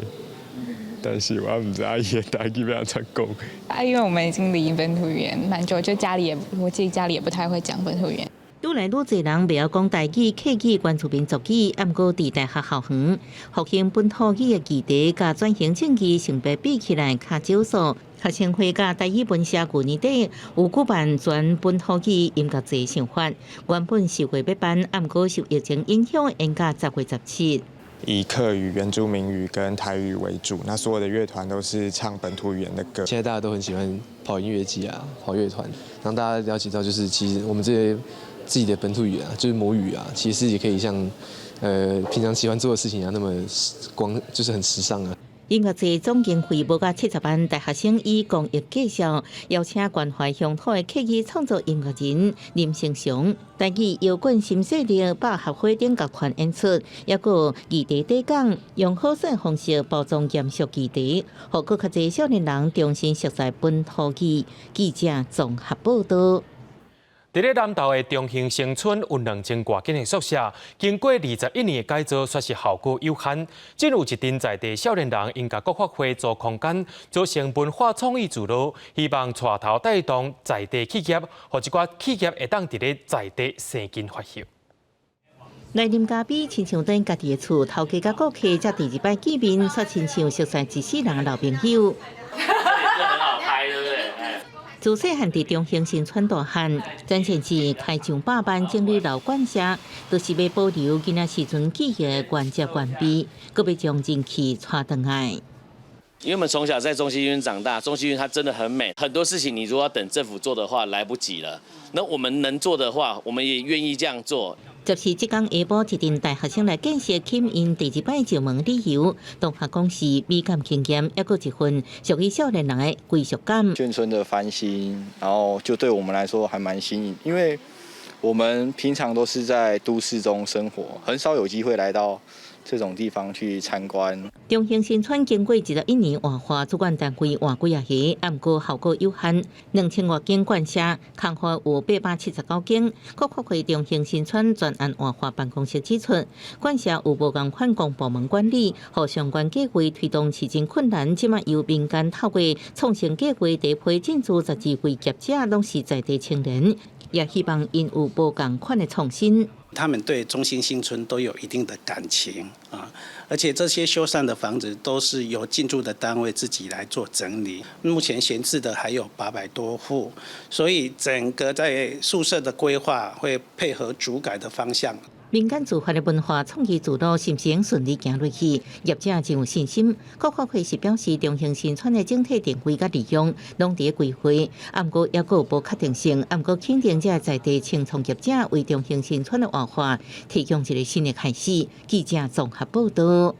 但是我毋知影伊的台語欲按怎講。啊，因為我們已經離本土語言蠻久，就家裡也，我自己家裡也不太會講本土語言。愈來愈濟人袂曉講台語、客語、原住民族語，毋過佇大學校園復興本土語的議題，佮轉型正義性別比起來較少數。學生會佮台語文社舊年底有舉辦全本土語音樂節想法，原本十月欲辦，毋過受疫情影響，延到10月17。以客語、原住民語跟台語為主，那所有的樂團都是唱本土語言的歌。現在大家都很喜歡跑音樂祭啊，跑樂團，讓大家了解到，就是其實我們這些自己的本土語啊，就是母語啊，其實也可以像，平常喜歡做的事情一樣，那麼光，就是很時尚啊。音樂節總經費無到70萬，大學生以公益介紹，邀請關懷鄉土的客語創作音樂人林成祥，台語搖滾新勢力百合花等樂團演出，抑閣議題底講，用好耍方式包裝嚴肅議題，予閣較濟少年人重新熟悉本土語。記者綜合報導。佇咧南投的中興新村有2000外間的宿舍，經過21年的改造，煞是效果有限。這有一陣在地少年人，𪜶共國發會租空間，組成文化創意聚落，希望帶頭帶動在地企業，予這寡企業會當佇咧在地生根發芽。來啉咖啡，親像佇家己的厝，頭家佮顧客才第二擺見面，煞親像熟似一世人的老朋友。自細漢佇中興新村大漢，展現是開上百萬整理老館舍，就是欲保留囡仔時陣記憶的原汁原味，閣欲將人氣帶轉來。因為我們從小在中興新村長大，中興新村它真的很美，很多事情你如果要等政府做的話，來不及了。那我們能做的話，我們也願意這樣做。 14這工下晡，一陣大學生來見識吸引第二擺石門旅遊，同學講是美感經驗，抑閣一份屬於少年人的歸屬感。眷村的翻新，然後就對我們來說還蠻新穎，因為我們平常都是在都市中生活，很少有機會來到這種地方去參觀。中興新村經過21年活化，主管單位換幾仔个，毋過效果有限。2000外間館舍，空予有879間。國發會中興新村專案活化辦公室指出，館舍有無仝款公部門管理，予相關計劃推動市真困難。這馬由民間透過創新計劃第批進駐12位業者，攏是在地青年，也希望𪜶有無仝款的創新。他們對中興新村都有一定的感情啊，而且這些修繕的房子都是由進駐的單位自己來做整理。目前閒置的還有800多戶，所以整個在宿舍的規劃會配合築改的方向。民間自發的文化創意聚落是毋是會順利行落去？業者真有信心。國發會是表示，中興新村的整體定位佮利用，攏佇咧規劃，毋過猶閣有無確定性，毋過肯定這在地青創業者為中興新村的活鬥法，提供一个新的開始。記者綜合報道。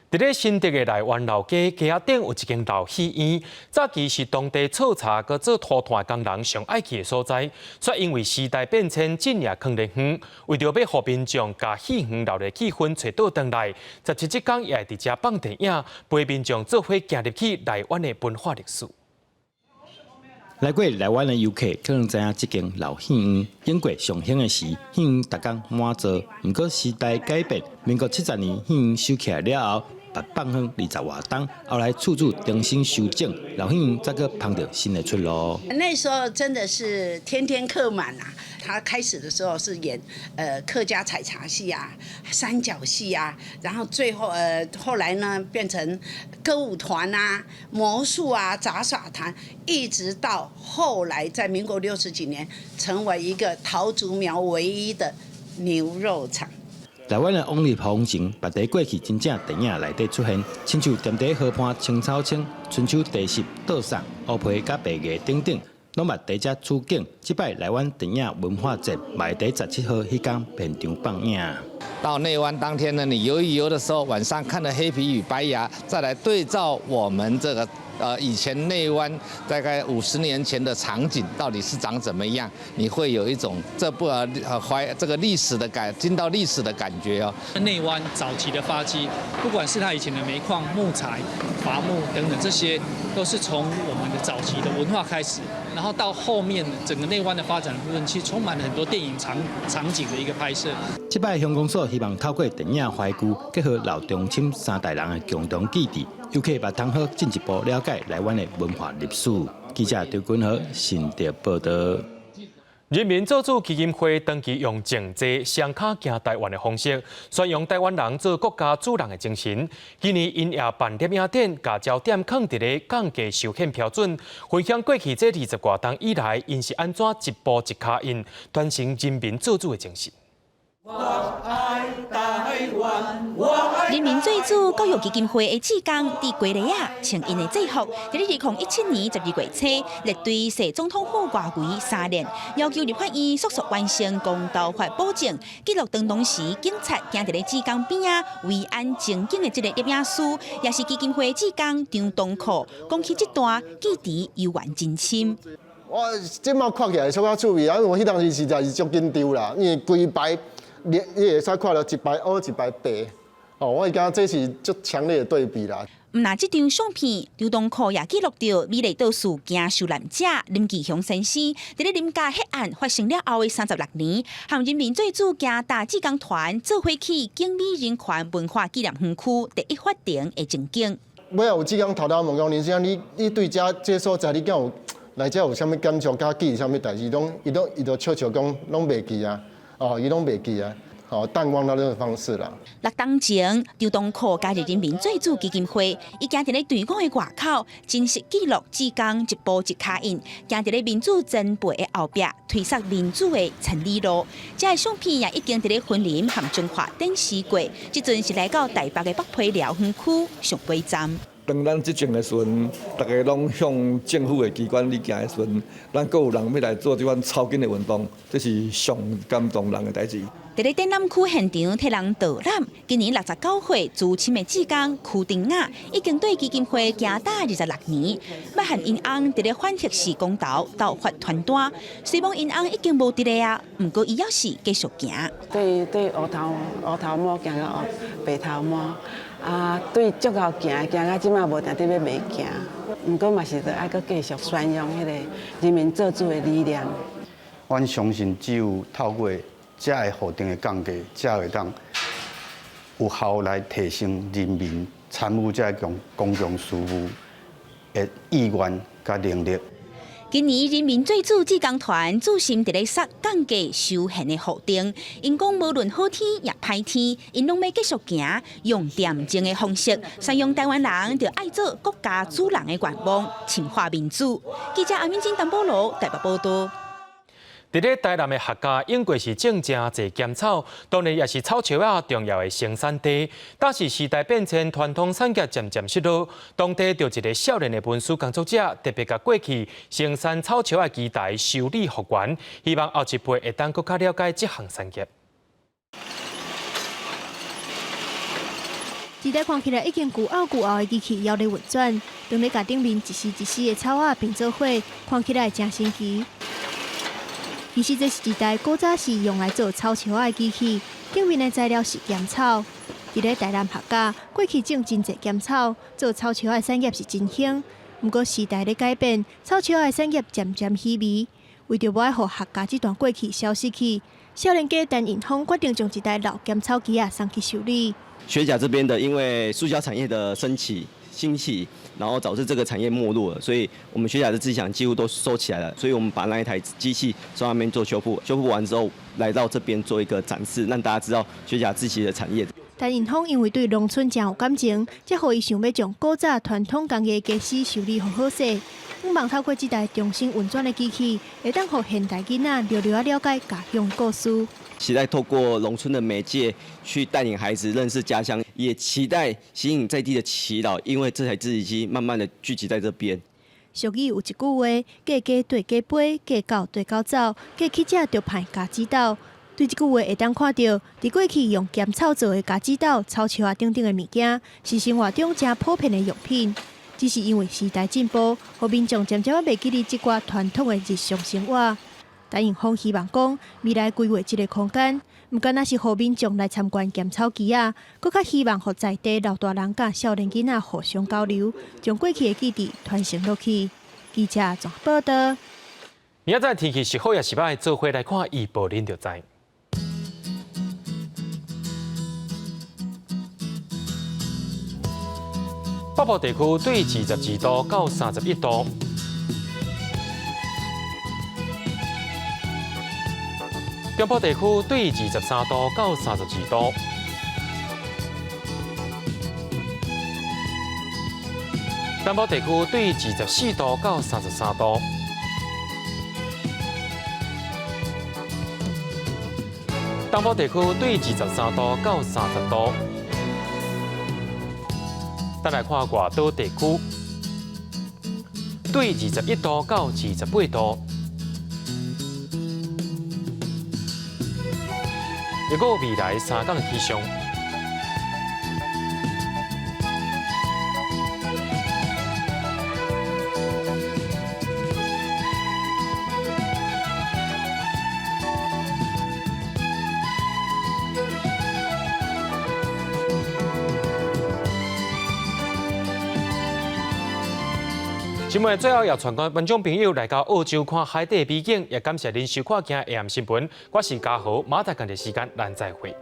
佇咧新竹的內灣老街街仔頂有一間老戲院，早期是當地剉柴佮做塗炭工人上愛去的所在，卻因為時代變遷，進入囥咧遠。為著欲予民眾共戲園鬧熱氣氛揣倒轉來，十七這工也會佇遮放電影，陪民眾做伙行入去內灣的文化歷史。來過內灣的遊客可能知影這間老戲院，英國上興的時，戲院逐工滿座。毋過時代改變，民國70年戲院收起來了後，捌放風二十外冬，後來厝主重新修整，老戲院才閣芳著新的出路。那時候真的是天天客滿啊！他開始的時候是演客家採茶戲啊、三腳戲啊，然後最後後來呢變成歌舞團啊、魔術啊、雜耍團，一直到後來在民國六十幾年成為一個桃竹苗唯一的牛肉場。內灣的往日風情，捌佇過去真正電影內底出現，親像踮佇河畔青草涌、春秋茶室、倒送、烏皮佮白牙等等，攏捌佇遮取景。這擺內灣電影文化節，嘛會佇17號彼工現場放映。到內灣當天呢，你遊一遊的時候，晚上看了黑皮與白牙，再來對照我們這個以前內灣大概50年前的場景，到底是長怎麼樣？你會有一種這部懷這個歷史的感，進到歷史的感覺哦。內灣早期的發跡，不管是他以前的煤礦、木材、伐木等等，這些都是從我們的早期的文化開始，然後到後面整個內灣的發展的部分，其實充滿了很多電影場景的一個拍攝。這擺鄉公所希望透過電影懷舊，結合老中青三代人的共同記憶，遊客嘛通好進一步了解內灣的文化歷史。記者張君和新竹報道。人民做主基金會長期用靜坐雙跤行台灣的方式，宣揚台灣人做國家主人的精神。今年𪜶也辦攝影展，共焦點囥佇咧降低修憲標準，分享過去這二十外冬以來，𪜶是按怎一步一跤印，傳承人民做主的精神。我愛台灣，我愛人民做主國育基金會的志工佇雞螺仔穿𪜶的制服，佇咧2017年12月初，列隊踅總統府外圍三練，要求立法院速速完成公投法補正，記錄當時警察行佇咧志工邊仔維安情景的這个攝影師，也是基金會志工張東科，講起這段記憶猶原真深。我這擺看起來相較趣味啊，因為我彼當時實在是足緊張啦，因為規排你會使看到一排烏一排白，哦，我感覺這是足強烈的對比啦。毋但這張相片，劉東科也記錄著美麗島事件受難者林義雄先生，佇咧林家血案發生了後的36年，和人民做主行踏志工團做伙去景美人權文化紀念園區第一法庭的情景。尾仔有志工頭頭問講，林先生，你對這所在，你敢有來遮有啥物感觸？佮記啥物代誌？攏伊攏伊就笑笑講，攏袂記啊，哦，伊攏袂記啊。哦，淡忘那種方式啦。6冬前，張東科加入人民做主基金會，伊行佇咧隊伍的外口，真實記錄志工一步一跤印，行佇咧民主前輩的後壁，推捒民主的千里路。這个相片也已經佇咧雲林和彰化展示過，這陣是來到台北的北皮寮園區上尾站。當咱執政的時陣，逐家攏向政府的機關咧行的時陣，咱閣有人欲來做這款草根的運動，這是上感動人的代誌。佇咧展覽區現場替人導覽，今年69歲資深的志工柯丁雅已經對基金會行踏26年，捌和𪜶翁佇咧反核四公投鬥發傳單。雖罔𪜶翁已經無佇咧啊，毋過伊猶是繼續行。對對，烏頭毛行到白頭毛，啊，對足𠢕行行到這馬無定得欲袂行，毋過嘛是著愛閣繼續宣揚彼个人民做主的理念。阮相信只有透過這个予定的降價，才會當有效來提升人民參與這个公共事務的意願佮能力。今年人民做主志工團注心佇咧捒降價修憲的予定，𪜶講無論好天抑歹天，𪜶攏欲繼續行，用恬靜的方式，宣揚台灣人著愛做國家主人的願望，深化民主。記者阿敏晶、陳保羅台北報道。佇咧台南的客家，永過是種誠濟甘草，當然也是草石仔重要的生產地。但是時代變遷，傳統產業漸漸式落。當地就一个少年的文史工作者，特別共過去生產草石仔的機台修理復原，希望後一輩會當閣較了解這項產業。這台看起來已經舊漚舊漚的機器猶咧運轉，當咧共頂面一絲一絲的草仔並做伙，看起來誠神奇。其實這是一台古早時用來做草蓆仔的機器，頂面的材料是鹹草。佇咧台南客家，過去種真濟鹹草，做草蓆仔的產業是真興。毋過時代咧改變，草蓆仔的產業漸漸稀微。為著無愛予客家這段過去消失去，少年家陳永峰決定將這台老鹹草機仔送去修理。學甲這邊的，因為塑膠產業的升起興起，然後導致這個產業沒落了，所以我們學甲的自強幾乎都收起來了。所以我們把那一台機器送那邊做修復，修復完之後來到這邊做一個展示，讓大家知道學甲自己的產業。陳永峰因為對農村誠有感情，才予伊想欲將古早傳統工藝家私修理予好勢。向望透過這台重新運轉的機器，會當予現代囡仔略略仔了解家鄉故事。期待透過農村的媒介去帶領孩子認識家鄉，也期待吸引在地的耆老，因為這台自習機慢慢的聚集在這邊。俗語有一句話：過雞綴雞飛，過狗綴狗走，過去食著歹家子斗。對這句話會當看著，佇過去用鹹草做的家子斗、草蓆仔等等的物件，是生活中誠普遍的用品。只是因為時代進步，予民眾漸漸仔袂記得這寡傳統的日常生活。陳永峰希望講，未來規劃這個空間，毋干焦是予民眾來參觀鹹草機仔，閣較希望予在地老大人佮少年囡仔互相交流，將過去的記憶傳承落去。記者綜合報導。明仔載天氣是好抑是䆀，做伙來看預報，恁就知。北部地區對22度到31度，中部地區對23度到32度，南部地區對24度到33度，東部地區對23度到30度。再來看外島地區，對21度到28度。一個未來三天的氣象。新聞最後也傳觀觀眾朋友來到澳洲看海底美景，也感謝您收看今日 AM 新聞。我是嘉豪，馬上共一時間，咱再會。